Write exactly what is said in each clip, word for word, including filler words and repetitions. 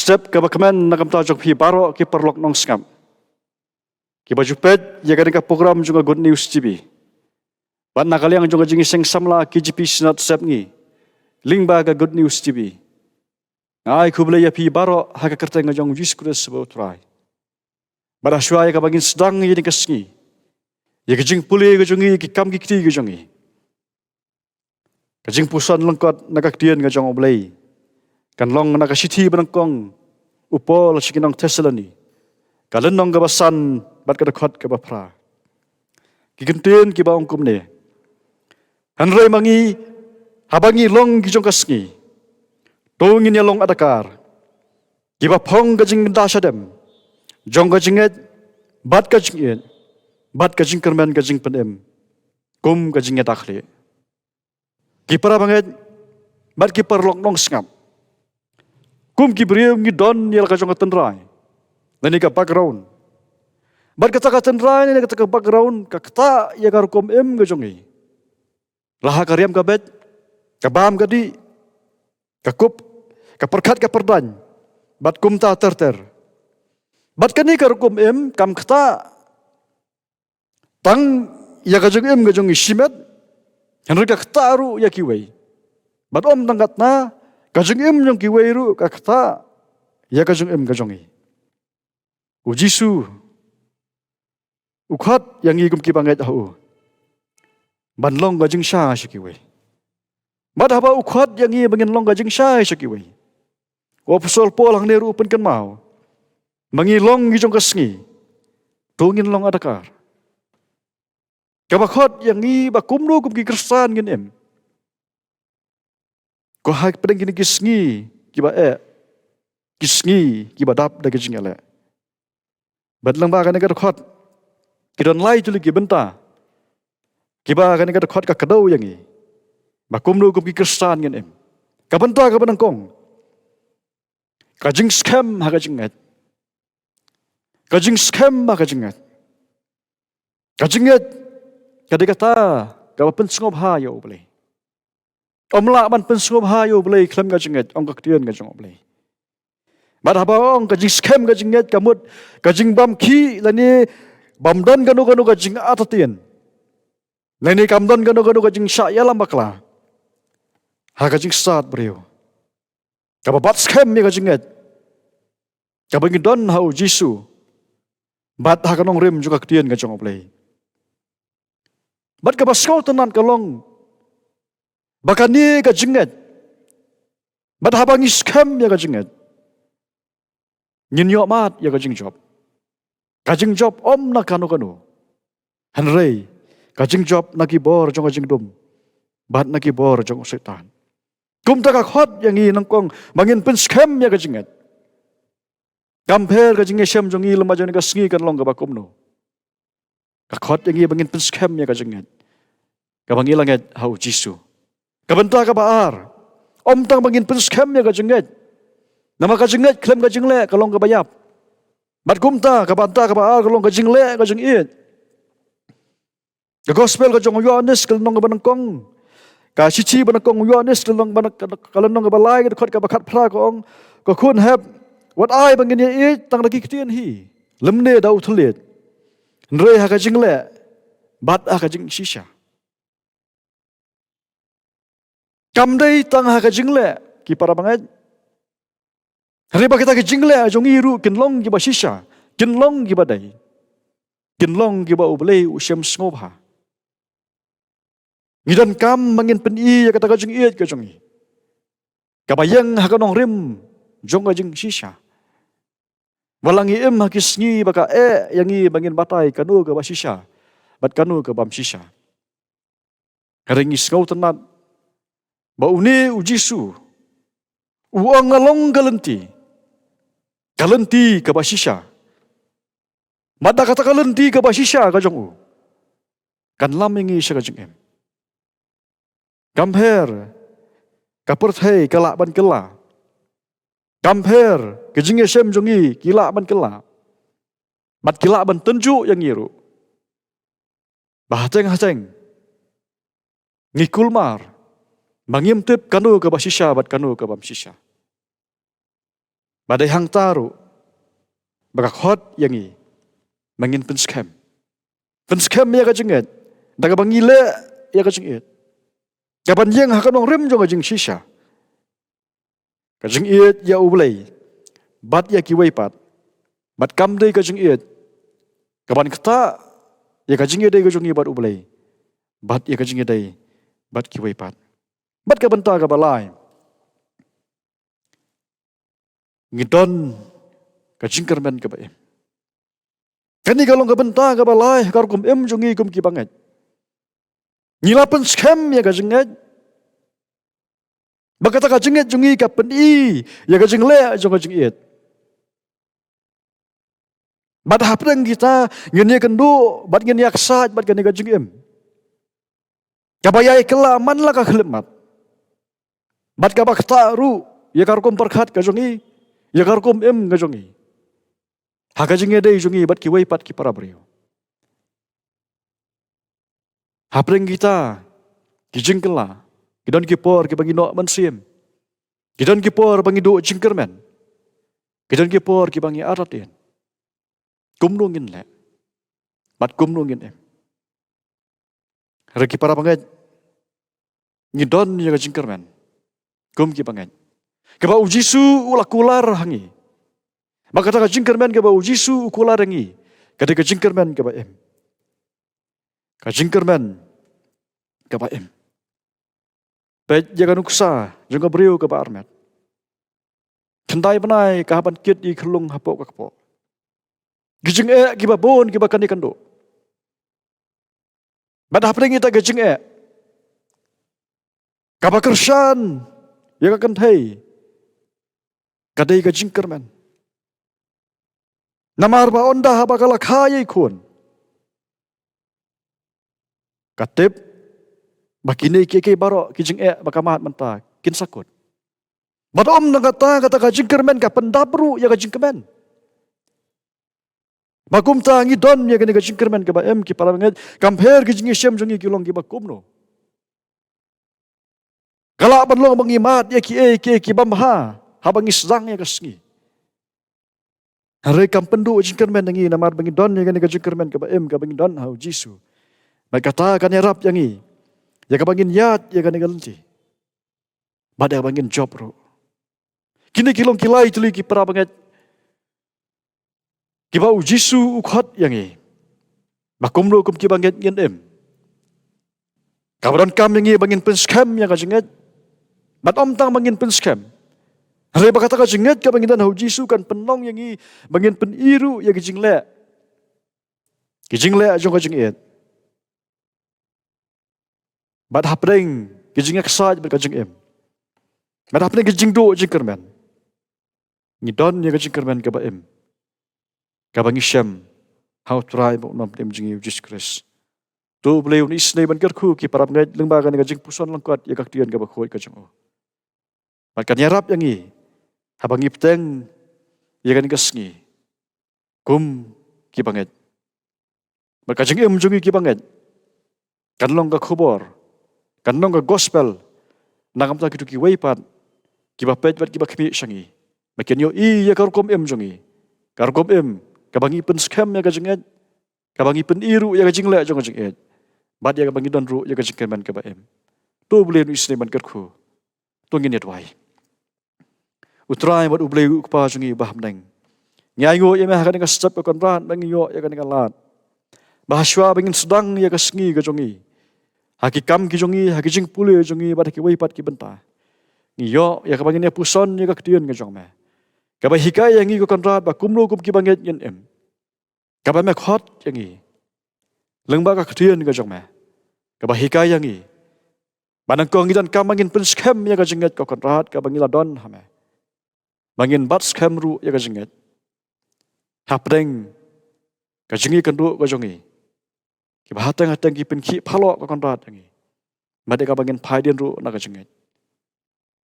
step kaba kmen na ka bynta jong phi baroh ki paralok nongsngap kiba ju peit ïa kane ka program jong ka Good News T V bad na ka liang jong ka Jingïaseng Samla K J P Synod Sepngi lyngba ka Good News T V. Nga ai khublei ïa phi baroh ha ka kyrteng ka jong U Jisu Khrist uba U Trai. Bad ha shuwa ïa kaba ngin sdang ïa kane ka sngi, ïa ka jingpule ka jong ngi, ïa ki kam ki kti ka jong ngi, ka jingpuson lyngkot na ka Ktien ka jong U Blei kan long na ka shithi ba nyngkong u Paul sha ki nong Thessaloni, ka lynnong kaba san bad ka dkhot kaba phra. Ki kyntien kiba ong kumne: Hynrei ma ngi, haba ngi long ki jong ka sngi, to ngin ïalong adkar kiba phong ka jingkynda shadem jong ka jingngeit bad ka jingïeit bad ka jingkyrmen ka jingpynim kum ka jingïada khlieh. Ki para bangeit bad ki paralok nongsngap, kum ki briew ngi don ïa la ka jong ka tynrai lane ka background. Bad kata ka tynrai lane kata ka background ka ktah ïa ka rukom im ka jong ngi. La ha ka riam ka beit, ka bam ka dih, ka kup, ka pyrkhat ka pyrdaiñ bad kumta ter ter. Bad kane ka rukom im kam ktah tang ïa ka jingim ka jong ngi shimet, hynrei ka ktah ruh ïa kiwei. Bad ym tang katne, ka jingim jong kiwei ruh ka ktah ïa ka jingim ka jong ngi. U Jisu u khot ïa ngi kum ki bangeit ha u ban long ka jingshai sha kiwei. Bad haba u khot ïa ngi ba ngin long ka jingshai sha kiwei, u Apostol Paul hangne ruh u pynkynmaw, ma ngi long ngi jong ka sngi, to ngin long adkar. Kaba khot ïa ngi ba kumno kum ki Khristan ngin im, ko ha pdeng kine ki sngi kiba eh, ki sngi kiba dap da ka jingïaleh. Bad lyngba kane ka dkhot ki don lai tylli ki bynta kiba kane ka dkhot ka kdew ïa ngi ba kumno kum ki Khristan ngin im. Ka bynta kaba nyngkong, ka jingskhem ha ka jingngeit. Ka jingskhem ha ka jingngeit. Ka jingngeit ka dei kata kaba pynsngewbha ïa U Blei. Ym lah ban pynsngewbha ïa U Blei khlem ka jingngeit, ong ka Ktien ka jong U Blei. Bad haba ong ka jingskhem ka jingngeit ka mut ka jingbam khih lane bym don kano kano ka jingartatien, lane kam don kano kano ka jingshah ïalam bakla ha ka jingstad briew. Kaba bat skhem ïa ka jingngeit kaba ngi don ha U Jisu bad ha ka nongrim jong ka Ktien ka jong U Blei. Bad kaba sngewtynnat ka long ba kane ka jingngeit, bad haba ngi skhem ïa ka jingngeit, ngin ïohmad ïa ka jingjop. Ka jingjop ym na kano kano, hynrei ka jingjop na ki bor jong ka jingdum bad na ki bor jong u Soitan. Kumta ka khot ïa ngi nyngkong ba ngin pynskhem ïa ka jingngeit. Kam pher ka jingïashem jong ngi lem bad jong kane ka sngi kan long kaba kumno, ka khot ïa ngi ba ngin pynskhem ïa ka jingngeit kaba ngi la ngeit ha U Jisu. Ka bynta kaba ar, ym tang ba ngin pynskhem ïa ka jingngeit, namar ka jingngeit khlem ka jingleh ka long kaba ïap. Bad kumta ka bynta kaba ar ka long ka jingleh ka jingïeit. Ka Gospel ka jong u Ïoannis ka lynnong kaba nyngkong, ka shithi ba nyngkong u Ïoannis ka lynnong ba, ka lynnong kaba lai, ka dkhot kaba khatphra ka ong, ko khun hep, wat ai ba ngin ïaieit tang da ki ktien hi lymne da u thylliej, hynrei ha ka jingleh bad ha ka jingshisha. Kam dei tang ha ka jingleh, ki para bangeit, hynrei ba kita ki jingleh jong ngi ruh kin long kiba shisha, kin long kiba dei, kin long kiba U Blei u shem sngewbha. Ngi donkam ba ngin pyni ïa kata ka jingïeit ka jong ngi kaba ïeng ha ka nongrim jong ka jingshisha. Wat la ngi im ha ki sngi ba ka eh ïa ngi ba ngin batai kano kaba shisha bad kano ka bym shisha. Hynrei ngi sngewtynnat ba une U Jisu u ong, nga long ka lynti, ka lynti kaba shisha. Bad da kata ka lynti kaba shisha ka jong u kan lam ïa ngi sha ka jingim. Kam pher ka pyrthei ka lah ban kylla, kam pher ka jingïashem jong ngi ki lah ban kylla, bad ki lah ban tynjuh ïa ngi ruh. Ba hateng hateng ngi kulmar ba ngim tip kano kaba shisha bad kano ka bym shisha. Ba dei hangta ruh ba ka khot ïa ngi ba ngin pynskhem. Pynskhem ïa ka jingngeit da kaba ngi leh ïa ka jingngeit, kaban ïeng ha ka nongrim jong ka jingshisha. Ka jingngeit ïa U Blei bad ïa kiwei pat, bad kam dei ka jingngeit kaban ktah ïa ka jingïadei ka jong ngi bad U Blei bad ïa ka jingïadei bad kiwei pat. Bad ka bynta kaba lai, ngi don ka jingkyrmen kaba im. Kane ka long ka bynta kaba lai ha ka rukom im jong ngi kum ki bangeit. Ngi la pynskhem ïa ka jingngeit, ba kata ka jingngeit jong ngi ka pyni ïa ka jingleh jong ka jingngeit. Bad hapdeng kita ngin ïakynduh bad ngin ïaksaid bad kane ka jingim kaba ïai kylla man la ka khyllipmat, bad kaba ktah ruh ïa ka rukom pyrkhat ka jong ngi, ïa ka rukom im ka jong ngi, ha ka jingïadei jong ngi bad kiwei pat ki para briew. Hapdeng kita ki jingkylla, ki don ki por kiba ngi noh mynsiem, ki don ki por ba ngi duh jingkyrmen, ki don ki por kiba ngi artatien. Kumno ngin leh bad kumno ngin im? Hynrei ki para bangeit, ngi don ïa ka jingkyrmen kum ki bangeit kaba U Jisu u la kular ha ngi. Ba kata ka jingkyrmen kaba U Jisu u kular ha ngi ka dei ka jingkyrmen kaba im. Ka jingkyrmen kaba im. Peit ïa ka nuksa jong ka briew kaba armet. Khyndai bnai ka hap ban kit ïa i khyllung hapoh ka kpoh. Ki jingeh kiba bun kiba kane kan duh. Bad hapdeng ita ka jingeh, kaba kyrshan ïa ka kynthei ka dei ka jingkyrmen. Namar ba ynda haba ka la kha ïa i khun, ka tip ba kine kiei kiei baroh ki jingeh ba ka mad mynta kin sa kut. Bad ym tang kata, kata ka jingkyrmen ka pyndap ruh ïa ka jingkmen. Ba kumta ngi don ïa kane ka jingkyrmen kaba im, ki para bangeit, kam pher ki jingïashem jong ngi ki long kiba kumno. Ka lah ban long ba ngi mad ïa kiei kiei kiba bha haba ngi sdang ïa ka sngi. Hynrei kam pynduh jingkyrmen ïa ngi namar ba ngi don ïa kane ka jingkyrmen kaba im kaba ngi don ha U Jisu. Bad kata kan ïarap ïa ngi ïa kaba ngin ïaid ïa kane ka lynti bad ïa kaba ngin jop ruh. Kine ki long ki lai tylli ki para bangeit kiba U Jisu u khot ïa ngi ba kumno kum ki bangeit ngin im. Kaba donkam ïa ngi ba ngin pynskhem ïa ka jingngeit. Bad ym tang ba ngin pynskhem, hynrei ba kata ka jingngeit kaba ngi don ha U Jisu kan pynlong ïa ngi ba ngin pyni ruh ïa ki jingleh, ki jingleh jong ka jingngeit. Bad hapdeng ki jingïaksaid bad ka jingim, bad hapdeng ki jingduh jingkyrmen, ngi don ïa ka jingkyrmen kaba im kaba ngi shem ha U Trai bad U Nongpynim jong ngi U Jisu Khrist. To U Blei un isynei ban kyrkhu ki para bangeit lyngba kane ka jingpuson lyngkot ïa ka ktien kaba khuid ka jong u. Bad kan ïarap ïa ngi haba ngi bteng ïa kane ka sngi kum ki bangeit. Bad ka jingim jong ngi ki bangeit kan long ka khubor, kan long ka gospel na ka bynta kito kiwei pat kiba peit bad kiba khmih sha ngi, ba kin ïohi ïa ka rukom im jong ngi, ka rukom im kaba ngi pynskhem ïa ka jingngeit, kaba ngi pyni ruh ïa ka jingleh jong ka jingngeit, bad ïa kaba ngi don ruh ïa ka jingkyrmen kaba im. To U Blei un isynei ban kyrkhu. To ngin ïa duwai. U Trai bad U Blei U Kpa jong ngi uba ha bneng, ngi ainguh ïa me ha kane ka step ko Kynrad ba ngi ïoh ïa kane ka lad ba hashwa ba ngin sdang ïa ka sngi ka jong ngi, ha ki kam ki jong ngi, ha ki jingpule jong ngi, bad ha kiwei pat ki bynta, ngi ïoh ïa kaba ngin ïa puson ïa ka ktien ka jong me, kaba hikai ïa ngi ko Kynrad ba kumno kum ki bangeit ngin im. Kaba me khot ïa ngi lyngba ka ktien ka jong me, kaba hikai ïa ngi ba nyngkong ngi donkam ba ngin pynskhem ïa ka jingngeit ko Kynrad kaba ngi la don ha me, ba ngin bat skhem ruh ïa ka jingngeit hapdeng ka jingïakynduh ka jong ngi, kiba hateng hateng ki pynkhih phalok ko Kynrad ïa ngi, bad ïa kaba ngin phai dien ruh na ka jingngeit.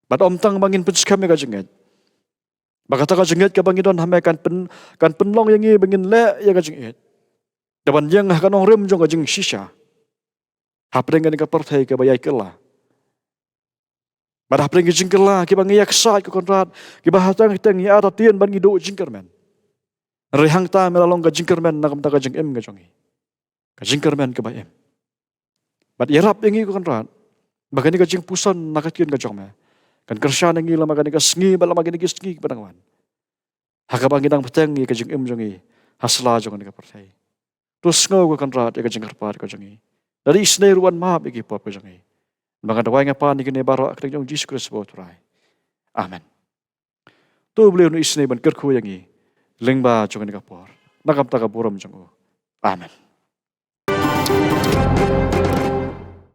Bad ym tang ba ngin pynskhem ïa ka jingngeit, ba kata ka jingngeit kaba ngi don ha me kan pyn, kan pynlong ïa ngi ba ngin leh ïa ka jingngeit kaban ïeng ha ka nongrim jong ka jingshisha hapdeng kane ka pyrthei kaba ïai kylla. Bad hapdeng ki jingkylla kiba ngi ïaksaid, ko Kynrad, kiba hangta hangta ngi ïa ïatien bad ngi duh jingkyrmen, hynrei hangta me la long ka jingkyrmen na ka bynta ka jingim ka jong ngi, ka jingkyrmen kaba im. Bad ïarap ïa ngi, ko Kynrad, ba kane ka jingpuson na ka ktien ka jong me kan kyrshan ïa ngi lem ha kane ka sngi bad lem ha kine ki sngi kiba dang wan, ha kaba ngi dang bteng ïa ka jingim jong ngi ha sla jong kane ka pyrthei. To sngew, ko Kynrad, ïa ka jingkyrpad ka jong ngi. Lada isynei ruh, wan map ïa ki pop ka jong ngi. Ba nga duwai, nga pan ïa kine baroh ha ka kyrteng jong U Jisu Khrist, U Trai. Amen. To U Blei un isynei ban kyrkhu ïa ngi lyngba jong kane ka por, na ka bynta ka burom jong U. Amen.